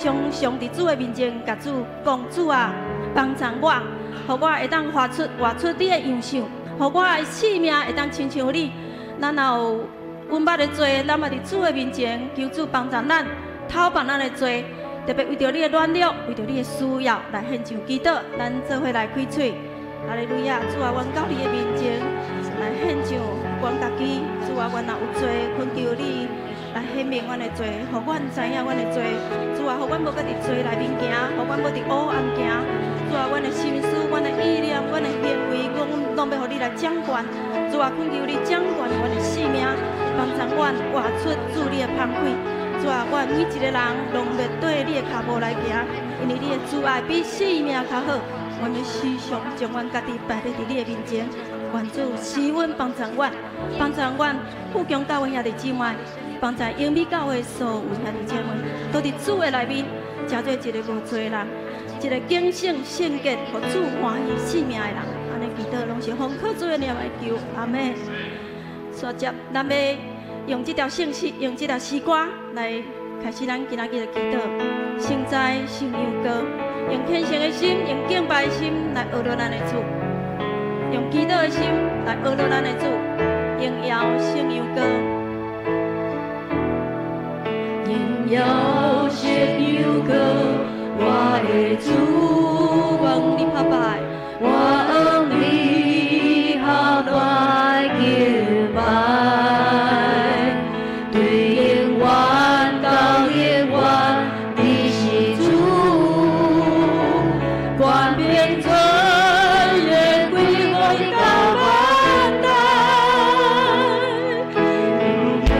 常常佇主的面前，共主講：主啊，幫助我，予我會當活出你的樣式，予我的生命會當親像你。咱若有阮捌的罪，咱嘛佇主的面前求主幫助咱，討放咱的罪，特別為著你的軟弱，為著你的需要來獻上祈禱，咱做伙來開喙。哈利路亞，主啊，阮到你的面前來獻上阮家己。主啊，阮若有罪，懇求你來顯明阮的罪，予阮知影阮的罪。主啊，予阮無閣佇罪內面行，予阮無佇黑暗行。主啊，阮的心思、阮的意念、阮的行為，阮攏欲予你來掌權。主啊，懇求你掌權阮的生命，幫助阮活出主你的芳氣。主啊，阮每一个人攏欲綴你的跤步來行，因為你的慈愛比生命較好。阮欲時常將阮家己擺佇你的面前，願主施恩幫助阮，幫助阮富強教會兄弟姊妹，幫助英美教會所有兄弟姊妹，都佇主的內面，成做一个無罪人，一个警醒聖潔、予主歡喜生命的人。按呢祈禱攏是奉靠主的名來求，阿們。煞接，咱欲用這條聖詩，用這條詩歌來開始咱今仔日的祈禱。聖哉聖羊羔，用虔誠的心，用敬拜的心來學著咱的主，用祈禱的心來學著咱的主，榮耀聖羊羔。榮耀聖羊羔，我的主，我向你拍拜，我向你下來敬拜，對永遠到永遠，你是主，權柄尊嚴歸予你到萬代。榮耀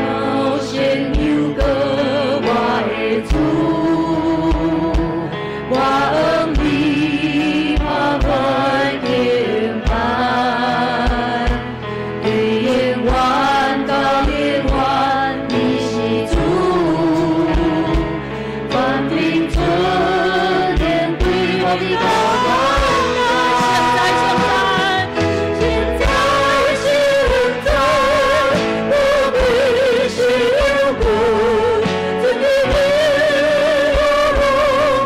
聖羊羔，我的主，我向你下來敬拜，對永遠到永遠，你是主，權柄尊嚴歸予你到萬代。聖哉，聖哉，聖哉，寶貴是羊羔，尊榮耀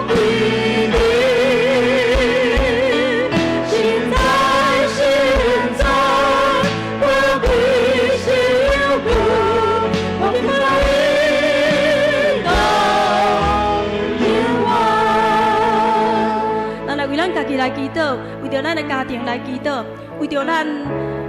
歸你。聖哉，聖哉，寶貴是羊羔，我們來到永遠。咱來為咱家己來祈禱，為著咱的家庭來祈禱，為著咱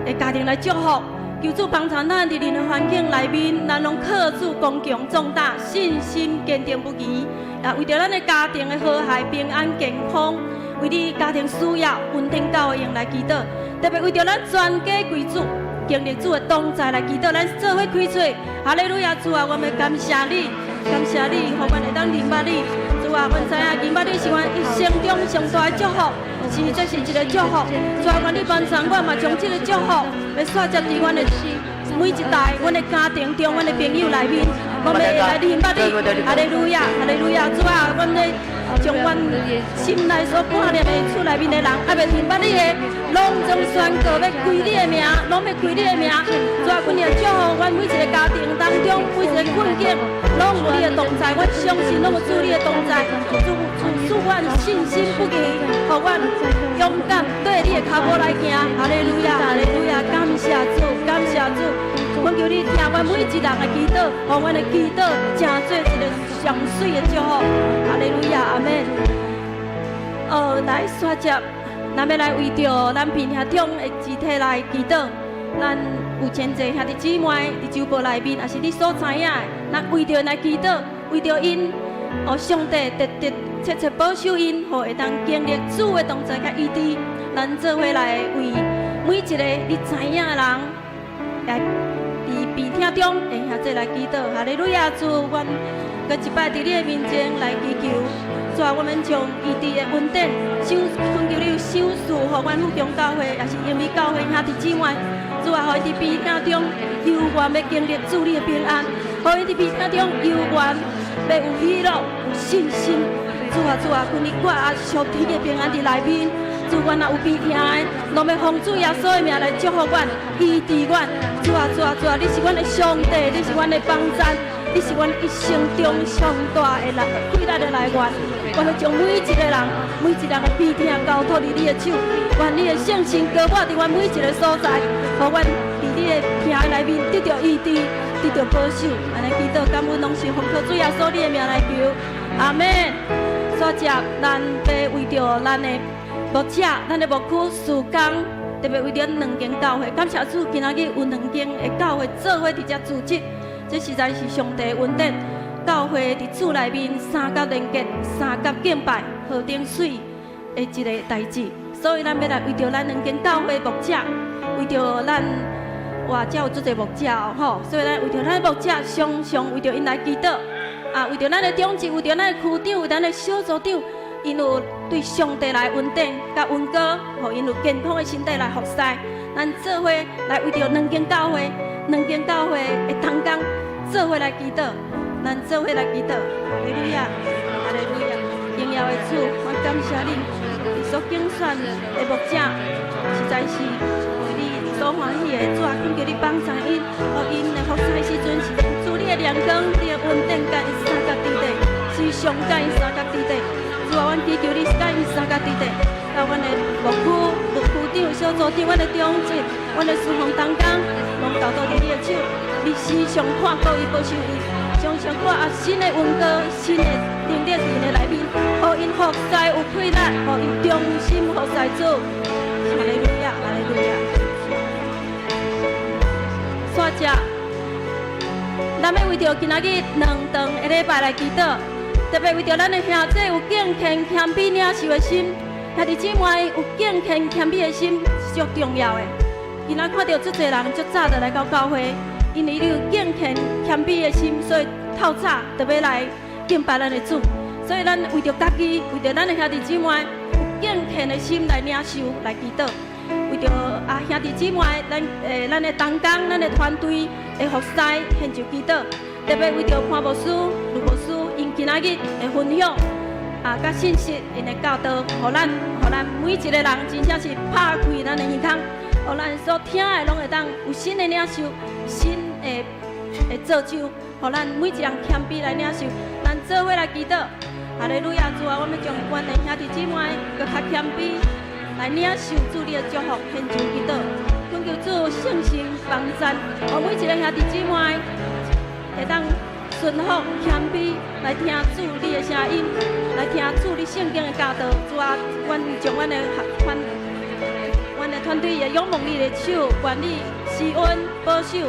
的家庭來祝福。求主幫助咱佇任何環境內面，咱攏靠主剛強壯膽，信心堅定不移。啊，為著咱的家庭的和諧、平安、健康，為你家庭需要穩定教會用來祈禱。特別為著咱全家歸主，經歷主的同在來祈禱，咱做伙開喙。哈利路亞，主啊，我們感謝你，感謝你，予阮會當認捌你。主啊，阮知影認捌你是阮一生中上大的祝福，是這是一个祝福。主啊，願你幫助我嘛，將這个祝福欲煞接佇阮的每一代、阮的家庭中、阮的朋友內面，我們會來認捌你。哈利路亞，哈利路亞，主啊，阮欲將阮心內所掛念的厝內面的人，猶未認捌你的，攏總宣告欲歸你的名，攏欲歸你的名。主啊，阮會祝福阮每一个家庭當中，每一个困境，攏有你的同在。我相信攏有主你的同在，主賜阮信心不移，予阮勇敢綴你的跤步來行。哈利路亞，哈利路亞，感謝主，感謝主。懇求你聽阮每一人的祈禱，予阮的祈禱成做一個上媠的祝福。哈利路亞，阿們。哦，來煞接，咱欲來為著咱病聽中的肢體來祈禱。咱有真濟兄弟姊妹佇周報內面，抑是你所知影的，咱為著𪜶來祈禱，為著𪜶，哦，上帝特特切切保守𪜶，予會當經歷主的同在佮醫治。咱做伙來為每一個你知影的人，來佇病痛中，會兄弟來祈禱。哈利路亞，主，阮閣一擺佇你的面前來祈求。主啊，我們將醫治的恩典，賞懇求你賞賜，予阮富強教會，抑是英美教會兄弟姊妹。主啊，予𪜶佇病痛中猶原欲經歷主你的平安，予𪜶佇病痛中猶原欲有喜樂、有信心。主啊，主啊，求你掛壓屬天的平安佇內面。主，阮若有病痛的，攏欲奉主耶穌的名來祝福阮、醫治阮。主啊，主啊，主啊，你是阮的上帝，你是阮的幫贊。你是阮一生中上大的來氣力的來源。願你將每一個人、每一個人的悲痛交託佇你的手，願你的聖神膏抹佇阮每一個所在，予阮佇你的疼內面得著醫治，得著保守。按呢祈禱感恩，攏是奉靠主耶穌你的名來求，阿門。煞接咱欲為著咱的牧者、咱的牧區事工，特別為著兩間教會，感謝主，今仔日有兩間的教會做伙佇遮組織，這實在是上帝恩典。教會佇主內面相佮連結、相佮敬拜，何等媠的一个代誌。所以咱欲來為著咱兩間教會牧者，為著咱哇，遮有足濟牧者哦，吼！所以咱為著咱牧者，常常為著𪜶來祈禱。啊，為著咱的長執，為著咱的區長，為咱的小組長，𪜶有對上帝來恩典佮恩膏，予𪜶有健康的身體來服侍。咱做伙來為著兩間教會、兩間教會的同工做伙來祈禱。咱做伙來祈禱，哈利路亞，哈利路亞，榮耀的主，我感謝你，你所揀選的牧者，實在是為你所歡喜的。主啊，懇求你幫助𪜶，予𪜶的服侍時陣是主你的亮光，你的恩典佮𪜶相佮佇底，時常佮𪜶相佮佇底。主啊，阮祈求你佮𪜶相佮佇底，佮阮的牧區、牧區長、小組長、阮的長執、阮的事奉同工，攏交託佇你的手，你時常看顧伊，保守伊。常常掛啊新的恩膏、新的能力佇𪜶的內面，予𪜶服侍有氣力，予𪜶忠心服侍主。哈利路亞，哈利路亞。煞接，咱欲為著今仔日兩頓的禮拜來祈禱，特別為著咱的兄弟有敬虔謙卑領受的心，兄弟姊妹有敬虔謙卑的心是足重要的。今仔看著足濟人足早就來到教會。因為你有敬虔謙卑的心，所以透早就欲來敬拜咱的主。所以咱為著家己，為著咱的兄弟姊妹有敬虔的心來領受、來祈禱。為著啊兄弟姊妹，咱的同工、咱的團隊的服侍，獻上祈禱。特別為著潘牧師、盧牧師，𪜶今仔日的分享啊，佮信息，𪜶的教導，予咱每一個人真正是拍開咱的耳孔，予咱所聽的攏會當有新的領受、新的造就，予咱每一個人謙卑來領受，咱做伙來祈禱。哈利路亞，主啊，我們將阮的兄弟姊妹閣較謙卑來領受主你的祝福，獻上祈禱，懇求主聖神幫贊，予每一個兄弟姊妹會當順服謙卑來聽主你的聲音，來聽主你聖經的教導。主啊，阮將阮的團，阮的團隊也仰望你的手，願你施恩保守，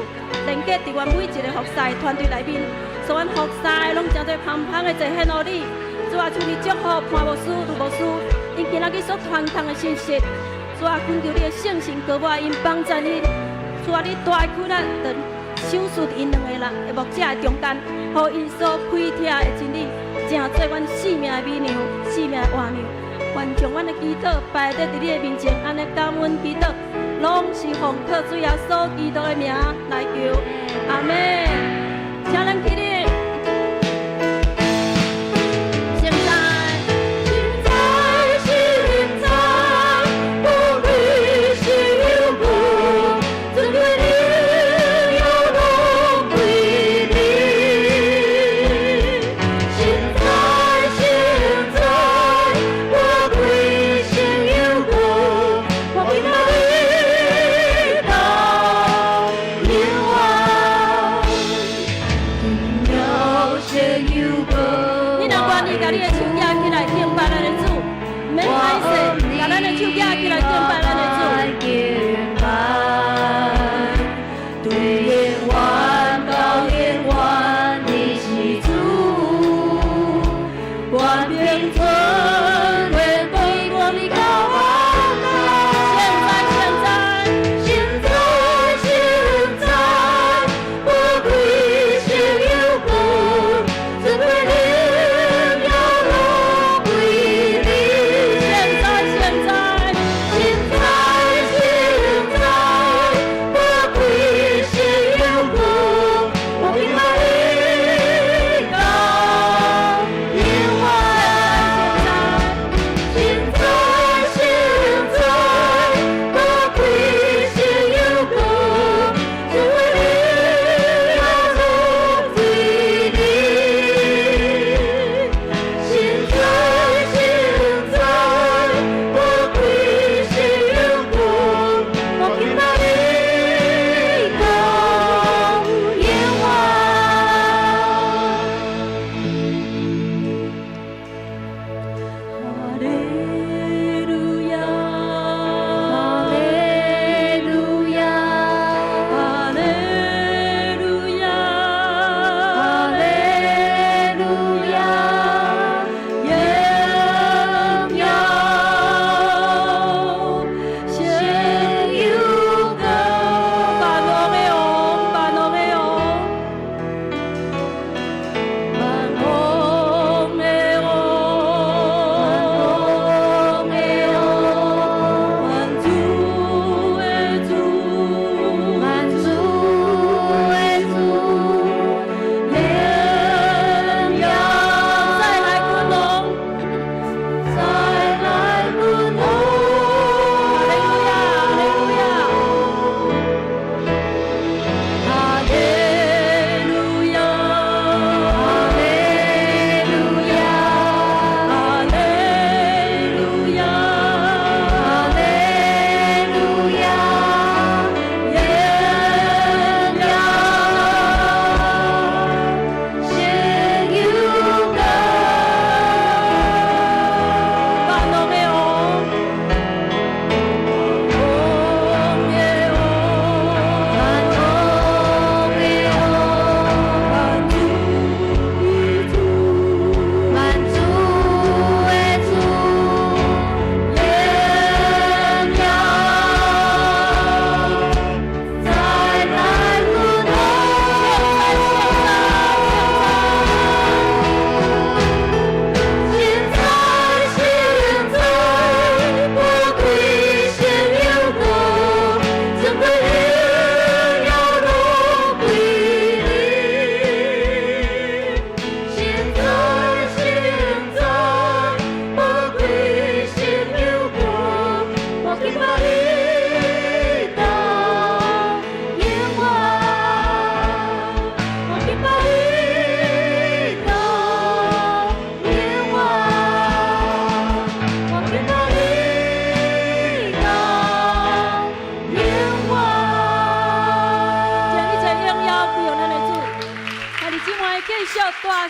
連結佇阮每一個服侍團隊內面，所以阮服侍攏成做芳芳的祭獻予你。主啊，求你祝福潘牧師、盧牧師，𪜶今仔日所傳講的信息。主啊，懇求你的聖神膏抹𪜶，幫助𪜶。主啊，你大的氣力，就賞賜佇𪜶兩个人的牧者的中間，予𪜶所開拓的真理，成做阮生命的美糧、生命的活糧。願將阮的祈禱擺佇你的面前，按呢感恩祈禱，攏是奉靠主耶穌基督的名來求，阿門。請咱起立。現在，現在，現在，寶貴是有無，尊貴榮耀攏歸你。現在，現在，寶貴是有無，我敬拜你到永遠。榮耀顯有無。你若願意共你的手舉起來敬拜咱的主，毋免歹勢，共咱的手舉起來敬拜咱的主。敬拜，對永遠到永遠，你是主，萬兵尊貴歸我你高萬代。現在，現在，現在，現在，寶貴是有無，尊貴榮耀攏歸你。現在，現在，現在，現在，寶貴是有無，我敬拜你到永遠。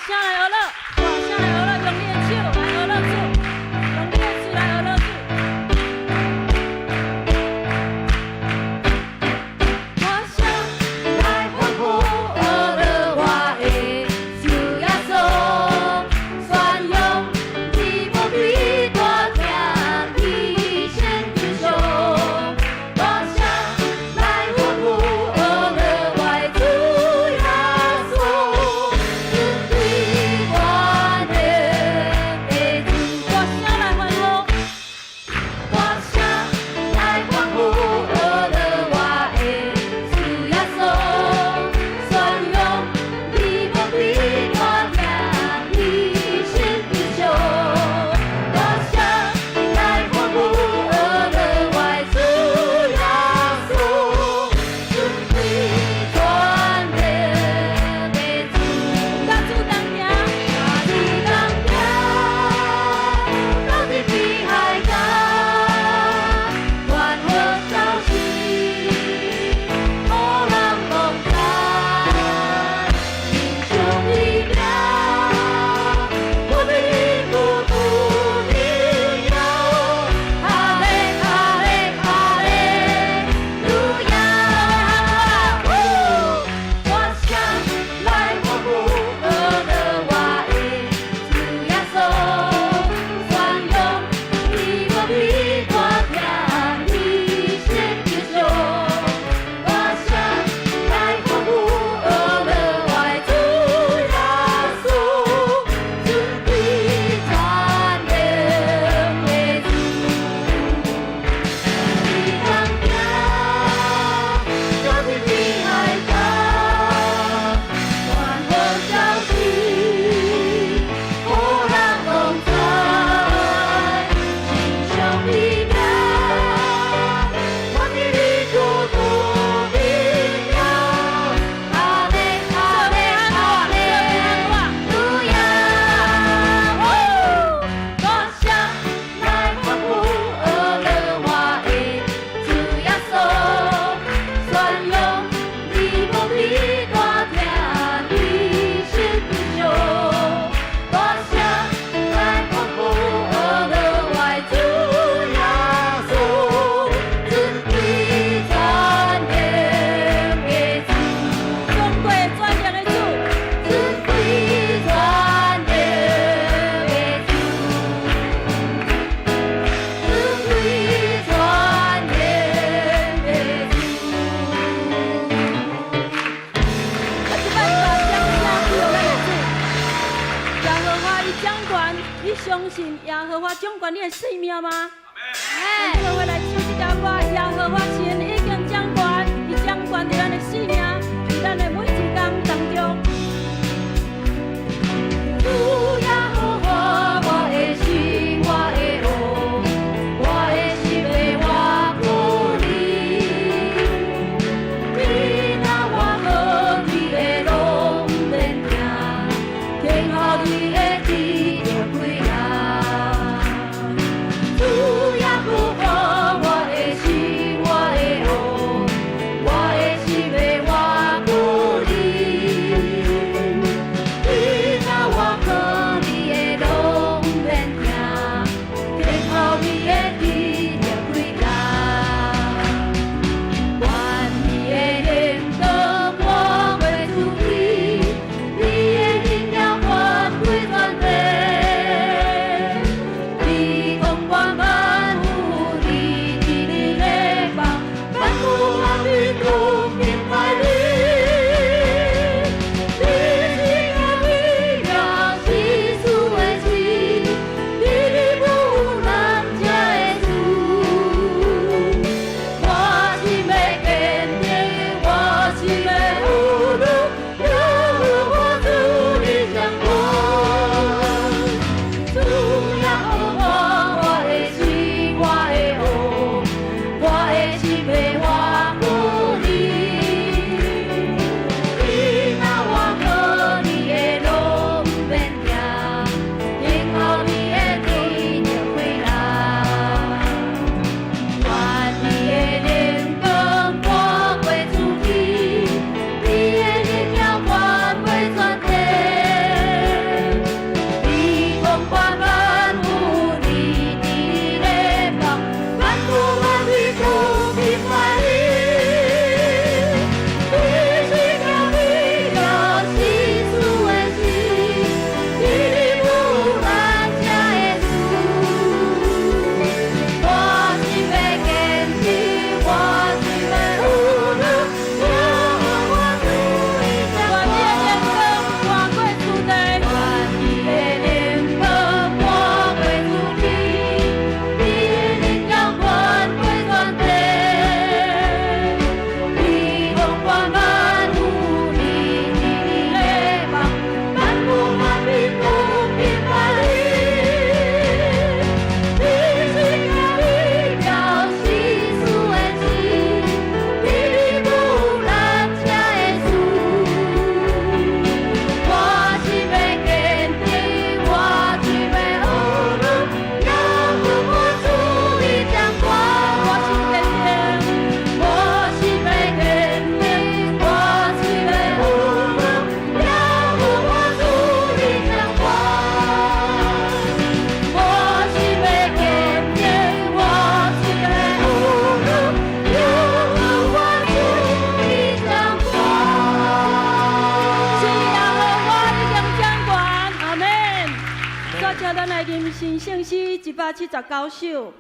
聲來呵咾，大聲來呵咾，用你的手來呵咾主，用你的喙來呵咾主。大聲來歡呼，呵咾我的主耶穌，宣揚你無比大疼，犧牲求償。大聲來歡呼，呵咾我的主耶穌，尊貴全能的主。大聲來歡呼，大聲來歡呼，呵咾我的主耶穌，宣揚你無比大疼，犧牲求償。大聲來歡呼，呵咾我的主耶穌，尊貴全能的主。佮主同行，主同行，到底比海角，傳好消息，予人拢知。英雄的名，我的国度榮耀。哈利哈利哈利路亞！大聲來歡呼，呵咾我的主耶穌，宣揚你無比大疼，犧牲求償。大聲來歡呼，呵咾我的主耶穌，尊貴全能的主。你同行，到底比海角，傳好消息，予人拢知。英雄的名，我的國度榮耀。哈利哈利哈利路亞！大聲來歡呼，呵咾我的主耶穌，宣揚你無比大疼，犧牲求償。大聲來歡呼，呵咾我的主耶穌，尊貴全能的主。尊貴全能的主，尊貴全能的主，尊貴全能的主。啊，這擺把掌聲歸予咱的主。耶和華伊掌權，你相信耶和華掌權你的性命嗎？咱做伙來唱這條歌，耶和華神已經掌權，伊掌權佇咱的性命，佇咱的每一工當中。主耶和華，我的神，我的王，我的心的倚靠你。你若我好，你的路毋免驚，天後你會得著歸來。主耶和華，我的神，我的王，音新聖詩179首。